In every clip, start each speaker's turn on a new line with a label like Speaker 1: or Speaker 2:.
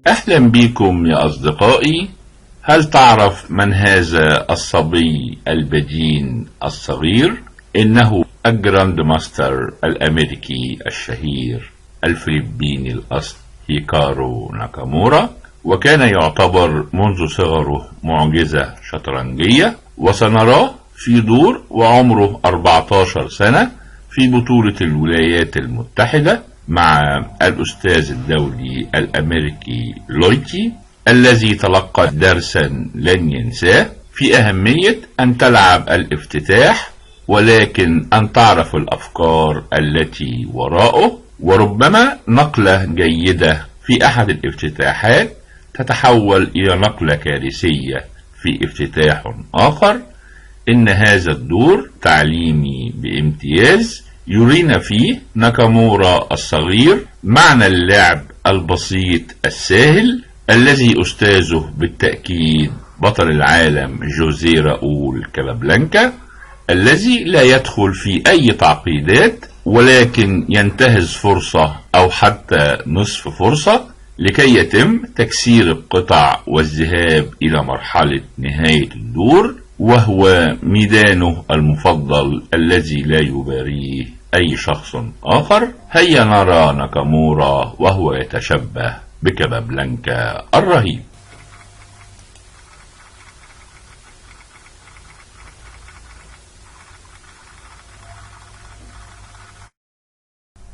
Speaker 1: أهلا بكم يا أصدقائي. هل تعرف من هذا الصبي البدين الصغير؟ إنه ال grand master الأمريكي الشهير الفلبيني الأصل هيكارو ناكامورا، وكان يعتبر منذ صغره معجزة شطرنجية، وسنراه في دور وعمره 14 سنة في بطولة الولايات المتحدة مع الأستاذ الدولي الأمريكي لويتي، الذي تلقى درسا لن ينساه في أهمية أن تلعب الافتتاح، ولكن أن تعرف الأفكار التي وراءه، وربما نقلة جيدة في أحد الافتتاحات تتحول إلى نقلة كارثية في افتتاح آخر. إن هذا الدور تعليمي بامتياز يرينا فيه ناكامورا الصغير معنى اللعب البسيط السهل الذي أستاذه بالتأكيد بطل العالم جوزيه راؤول كابابلانكا، الذي لا يدخل في أي تعقيدات، ولكن ينتهز فرصة أو حتى نصف فرصة لكي يتم تكسير القطع والذهاب إلى مرحلة نهاية الدور، وهو ميدانه المفضل الذي لا يباريه أي شخص آخر. هيا نرى ناكامورا وهو يتشبه بكابابلانكا الرهيب.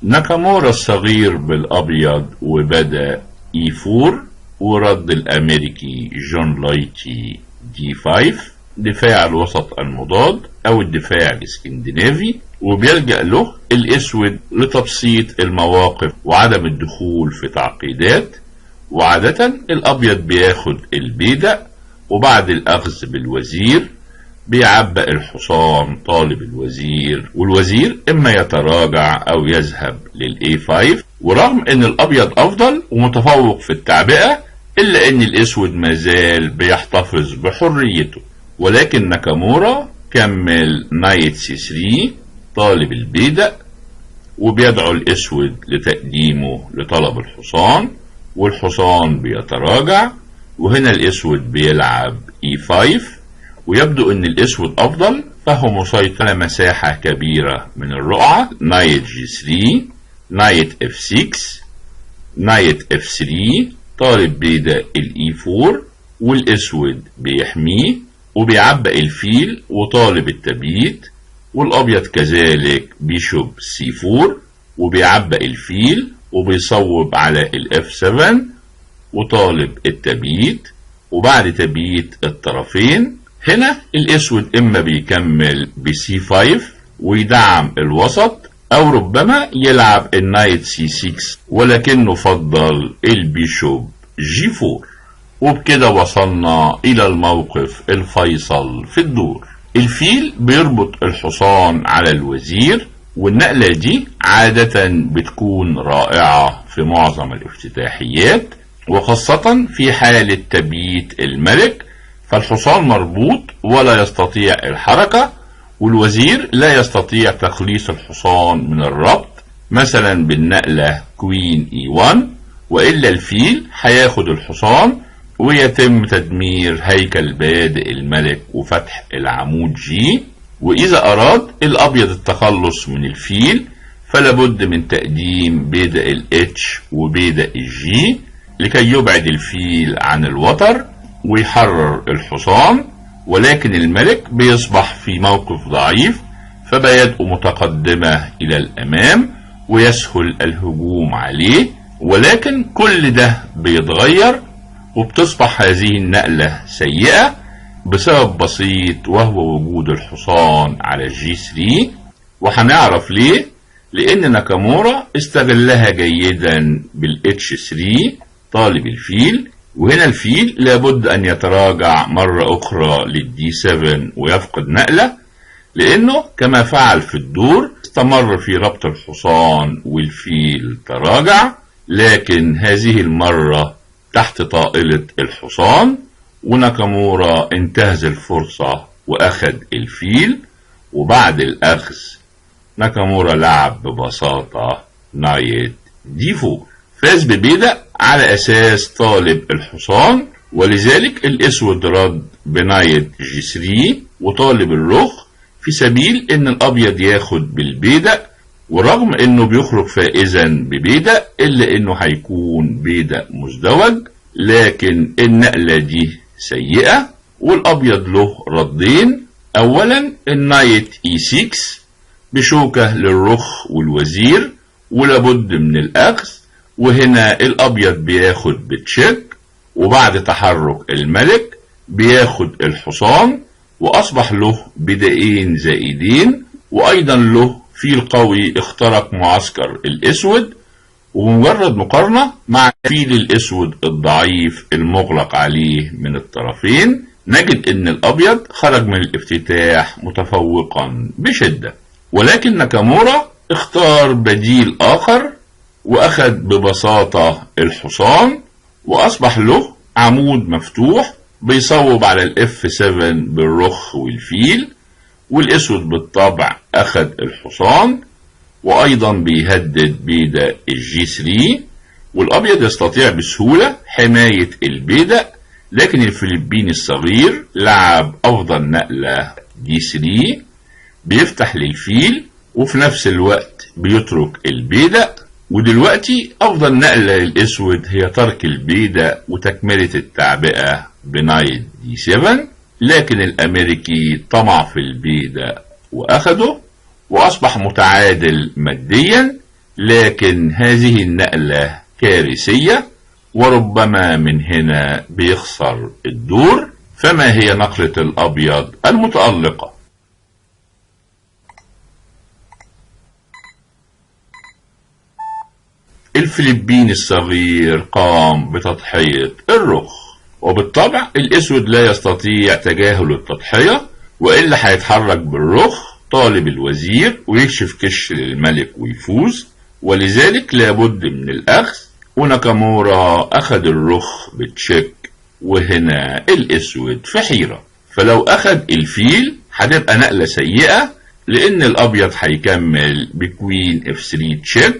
Speaker 1: ناكامورا الصغير بالأبيض وبدأ E4، ورد الأمريكي جون لايتي D5، دفاع الوسط المضاد أو الدفاع الاسكندنافي، وبيلجأ له الأسود لتبسيط المواقف وعدم الدخول في تعقيدات. وعادة الأبيض بياخد البيدق، وبعد الأخذ بالوزير بيعبأ الحصان طالب الوزير، والوزير إما يتراجع أو يذهب لل A5. ورغم إن الأبيض أفضل ومتفوق في التعبئة، إلا إن الأسود مازال بيحتفظ بحريته. ولكن ناكامورا كمل knight C3 طالب البيدق، وبيدعو الأسود لتقديمه لطلب الحصان، والحصان بيتراجع، وهنا الأسود بيلعب E5، ويبدو أن الأسود أفضل فهو مسيطر على مساحة كبيرة من الرقعة. knight G3، knight F6، knight F3، طالب بيدق ال E4، والأسود بيحميه وبيعبأ الفيل وطالب التبييت، والأبيض كذلك bishop C4 وبيعبأ الفيل وبيصوب على ال F7 وطالب التبييت. وبعد تبييت الطرفين هنا الأسود إما بيكمل ب C5 ويدعم الوسط، أو ربما يلعب ال knight C6، ولكنه فضل ال bishop G4. وبكده وصلنا إلى الموقف الفيصل في الدور. الفيل بيربط الحصان على الوزير، والنقلة دي عادة بتكون رائعة في معظم الافتتاحيات، وخاصة في حالة تبييت الملك، فالحصان مربوط ولا يستطيع الحركة، والوزير لا يستطيع تخليص الحصان من الربط مثلا بالنقلة queen E1، وإلا الفيل هياخد الحصان ويتم تدمير هيكل بادئ الملك وفتح العمود G. وإذا أراد الأبيض التخلص من الفيل فلابد من تقديم بيدق ال H وبيدق ال G لكي يبعد الفيل عن الوتر ويحرر الحصان، ولكن الملك بيصبح في موقف ضعيف، فبيدقه متقدمة إلى الأمام ويسهل الهجوم عليه. ولكن كل ده بيتغير وبتصبح هذه النقلة سيئة بسبب بسيط، وهو وجود الحصان على G3. وهنعرف ليه، لأن ناكامورا استغلها جيدا بال H3 طالب الفيل، وهنا الفيل لابد أن يتراجع مرة أخرى لل D7 ويفقد نقلة، لأنه كما فعل في الدور استمر في ربط الحصان والفيل تراجع، لكن هذه المرة تحت طائلة الحصان، وناكامورا انتهز الفرصة وأخذ الفيل. وبعد الأخذ ناكامورا لعب ببساطة knight D4. فاز ببيدق على أساس طالب الحصان، ولذلك الأسود رد ب knight G 3 وطالب الرخ في سبيل إن الأبيض ياخد بالبيدق، ورغم إنه بيخرج فائزا ببيدق إلا إنه هيكون بيدق مزدوج، لكن النقلة دي سيئة. والأبيض له ردين، أولا ال knight E 6 بشوكة للرخ والوزير ولابد من الأخذ، وهنا الأبيض بياخد ب check، وبعد تحرك الملك بياخد الحصان، وأصبح له بيدقين زائدين، وأيضا له فيل قوي اخترق معسكر الأسود، ومجرد مقارنة مع فيل الأسود الضعيف المغلق عليه من الطرفين نجد أن الأبيض خرج من الافتتاح متفوقا بشدة. ولكن ناكامورا اختار بديل آخر وأخذ ببساطة الحصان، وأصبح له عمود مفتوح بيصوب على ال F 7 بالرخ والفيل، والأسود بالطبع أخذ الحصان، وأيضا بيهدد بيدق ال G 3، والأبيض يستطيع بسهولة حماية البيدق، لكن الفلبيني الصغير لعب أفضل نقلة D 3، بيفتح للفيل وفي نفس الوقت بيترك البيدق. ودلوقتي أفضل نقلة للأسود هي ترك البيدق وتكملة التعبئة ب knight D 7، لكن الأمريكي طمع في البيدق وأخده وأصبح متعادل ماديا، لكن هذه النقلة كارثية وربما من هنا بيخسر الدور. فما هي نقلة الأبيض المتألقة؟ الفلبيني الصغير قام بتضحية الرخ، وبالطبع الأسود لا يستطيع تجاهل التضحية، وإلا هيتحرك بالرخ طالب الوزير ويكشف كش للملك ويفوز، ولذلك لابد من الأخذ. وناكامورا أخذ الرخ ب check، وهنا الأسود في حيرة، فلو أخذ الفيل هتبقى نقلة سيئة، لأن الأبيض هيكمل ب queen F 3 check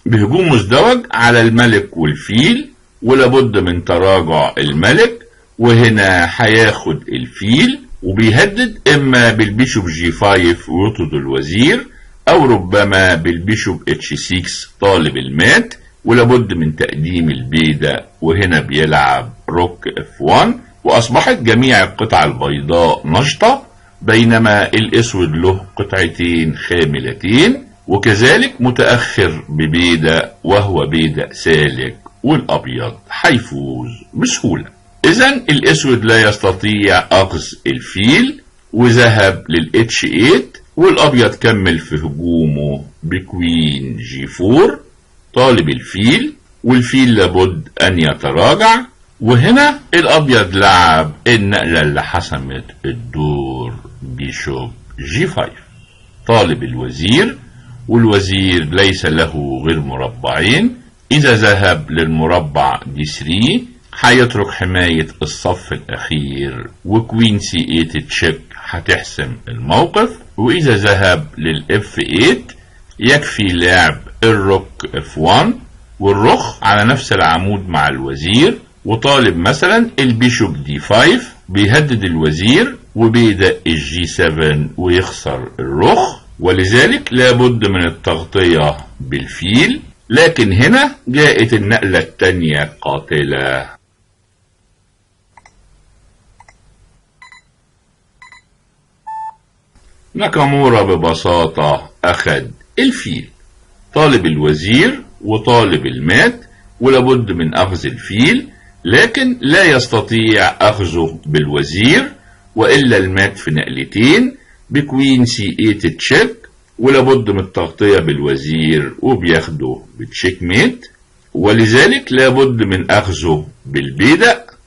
Speaker 1: بهجوم مزدوج على الملك والفيل، ولابد من تراجع الملك، وهنا هياخد الفيل وبيهدد اما بال bishop G 5 ويطرد الوزير، او ربما بال bishop H 6 طالب المات، ولابد من تقديم البيدق، وهنا بيلعب rook F 1، واصبحت جميع القطع البيضاء نشطة، بينما الاسود له قطعتين خاملتين، وكذلك متأخر ببيدق وهو بيدق سالك، والأبيض هيفوز بسهولة. إذن الأسود لا يستطيع أخذ الفيل وذهب لل H 8، والأبيض كمل في هجومه ب queen G 4 طالب الفيل، والفيل لابد أن يتراجع، وهنا الأبيض لعب النقلة اللي حسمت الدور bishop G 5 طالب الوزير، والوزير ليس له غير مربعين، إذا ذهب للمربع D 3 هيترك حماية الصف الأخير، و queen C 8 check هتحسم الموقف، وإذا ذهب لل F 8 يكفي لعب ال rook F 1 والرخ على نفس العمود مع الوزير، وطالب مثلا ال bishop D 5 بيهدد الوزير وبيدق ال G 7 ويخسر الرخ، ولذلك لابد من التغطية بالفيل. لكن هنا جاءت النقلة التانية قاتلة. ناكامورا ببساطة أخذ الفيل، طالب الوزير وطالب المات، ولابد من أخذ الفيل، لكن لا يستطيع أخذه بالوزير، وإلا المات في نقلتين ب queen C 8 check، ولابد من التغطية بالوزير وبياخده ب checkmate، ولذلك لابد من أخذه بالبيدق.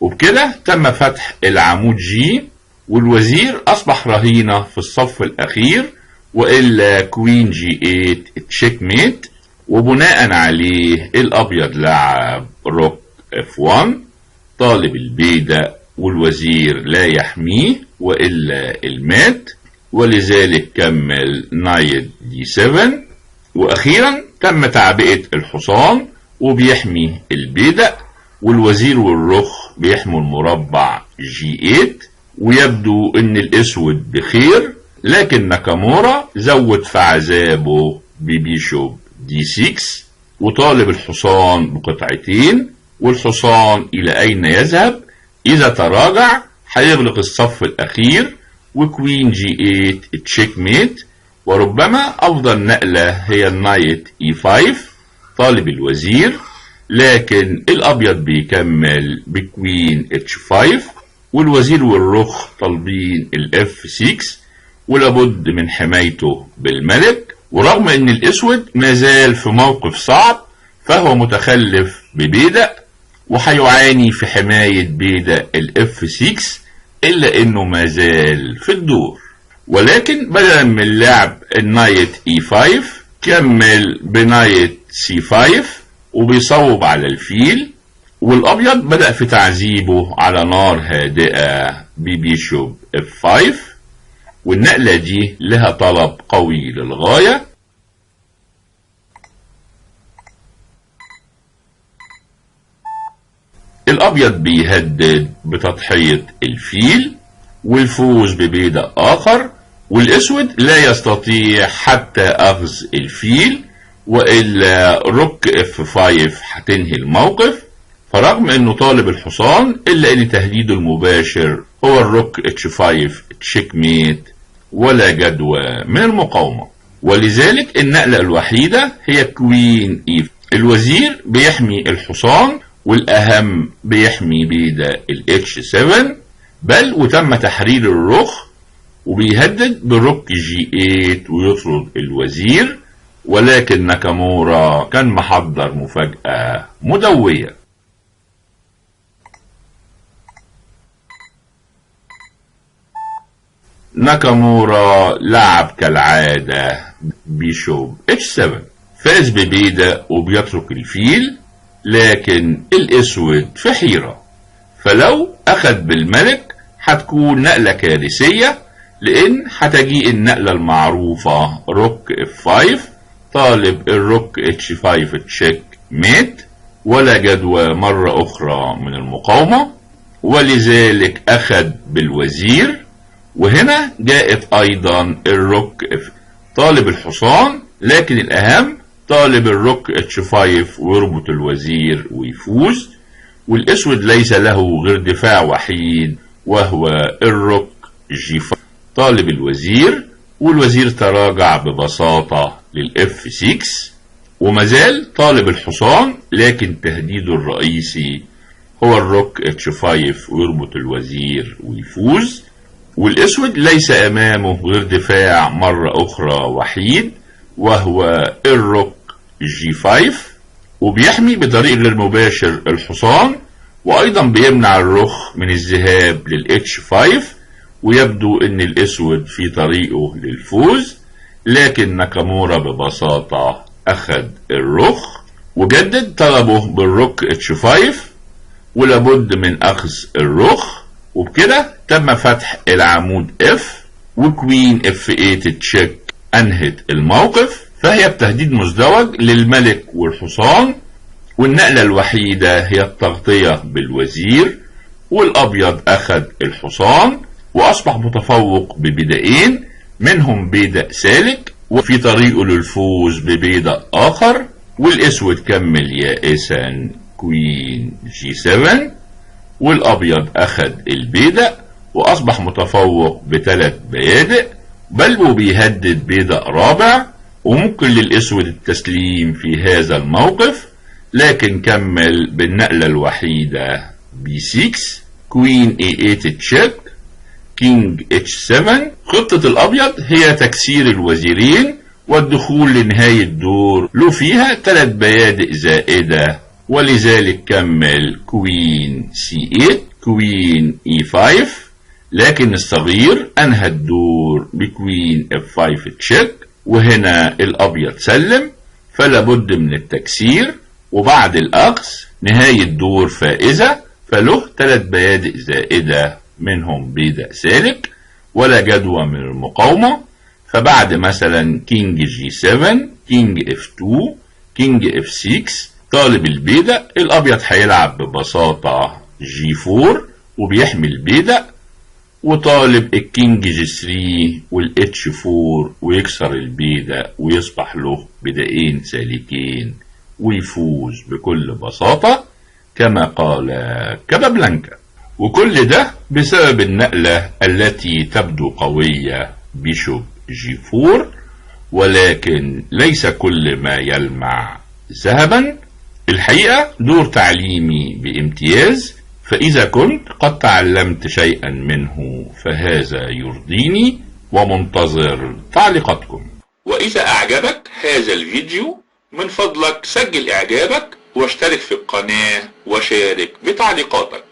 Speaker 1: وبكده تم فتح العمود G، والوزير أصبح رهينة في الصف الأخير، وإلا queen G 8 checkmate، وبناء عليه الأبيض لعب rook F 1 طالب البيدق، والوزير لا يحميه وإلا المات، ولذلك كمل knight D 7. وأخيرا تم تعبئة الحصان، وبيحمي البيدق، والوزير والرخ بيحموا المربع G 8. ويبدو ان الاسود بخير، لكن ناكامورا زود في عذابه ب bishop D 6 وطالب الحصان بقطعتين. والحصان الى اين يذهب؟ اذا تراجع هيغلق الصف الاخير و queen G 8 checkmate. وربما افضل نقلة هي ال knight E 5 طالب الوزير، لكن الابيض بيكمل ب queen H 5، والوزير والرخ طالبين ال F 6 ولابد من حمايته بالملك. ورغم ان الاسود ما زال في موقف صعب فهو متخلف ببيدق وهيعاني في حماية بيدق ال F 6، الا انه ما زال في الدور. ولكن بدلا من لعب ال knight E 5 كمل ب knight C 5 وبيصوب على الفيل، والابيض بدأ في تعذيبه على نار هادئة ب bishop F 5، والنقلة دي لها طلب قوي للغاية. الابيض بيهدد بتضحية الفيل والفوز ببيدق اخر، والاسود لا يستطيع حتى اخذ الفيل، والا rook F 5 هتنهي الموقف. فرغم انه طالب الحصان الا ان تهديده المباشر هو ال rook H 5 checkmate، ولا جدوى من المقاومة. ولذلك النقلة الوحيدة هي queen E. الوزير بيحمي الحصان، والاهم بيحمي بيدق ال H 7، بل وتم تحرير الرخ وبيهدد ب rook G 8 ويطرد الوزير. ولكن ناكامورا كان محضر مفاجأة مدوية. ناكامورا لعب كالعادة bishop H 7، فاز ببيدق وبيترك الفيل، لكن الاسود في حيرة. فلو اخد بالملك هتكون نقلة كارثية، لان هتجيء النقلة المعروفة rook F 5 طالب ال rook H 5 checkmate، ولا جدوى مرة اخرى من المقاومة، ولذلك اخد بالوزير. وهنا جاءت ايضا ال rook F طالب الحصان، لكن الاهم طالب ال rook H 5 ويربط الوزير ويفوز. والاسود ليس له غير دفاع وحيد وهو ال rook G 5 طالب الوزير، والوزير تراجع ببساطة لل F 6، ومازال طالب الحصان، لكن تهديده الرئيسي هو ال rook H 5 ويربط الوزير ويفوز. والاسود ليس امامه غير دفاع مرة اخرى وحيد وهو ال rook G 5، وبيحمي بطريق غير مباشر الحصان، وايضا بيمنع الرخ من الذهاب لل H 5، ويبدو ان الاسود في طريقه للفوز. لكن ناكامورا ببساطة اخذ الرخ وجدد طلبه بال rook H 5، ولابد من اخذ الرخ. وبكده تم فتح العمود F، و queen F 8 check انهت الموقف، فهي بتهديد مزدوج للملك والحصان، والنقلة الوحيدة هي التغطية بالوزير، والابيض اخذ الحصان واصبح متفوق ببيدقين، منهم بيدق سالك وفي طريقه للفوز ببيدق اخر. والاسود كمل يائسا queen G 7، والابيض اخذ البيدق واصبح متفوق بثلاث بيادق، بل وبيهدد بيدق رابع، وممكن للاسود التسليم في هذا الموقف، لكن كمل بالنقلة الوحيدة B 6 queen A 8 check king H 7. خطة الابيض هي تكسير الوزيرين والدخول لنهاية دور له فيها 3 بيادق زائدة، ولذلك كمل queen C 8 queen E 5، لكن الصغير انهى الدور ب queen F 5 check، وهنا الابيض سلم، فلا بد من التكسير. وبعد الاخذ نهاية دور فائزة، فله 3 بيادق زائدة منهم بيدق سالك، ولا جدوى من المقاومة. فبعد مثلا king G 7 king F 2 king F 6 طالب البيدق. الأبيض هيلعب ببساطة G 4 وبيحمي البيدق، وطالب ال king G 3 وال H 4 ويكسر البيدق ويصبح له بيدقين سالكين ويفوز بكل بساطة كما قال كابابلانكا. وكل ده بسبب النقلة التي تبدو قوية bishop G 4، ولكن ليس كل ما يلمع ذهبا. الحقيقة دور تعليمي بامتياز، فإذا كنت قد تعلمت شيئا منه فهذا يرضيني، ومنتظر تعليقاتكم. وإذا أعجبك هذا الفيديو من فضلك سجل إعجابك واشترك في القناة وشارك بتعليقاتك.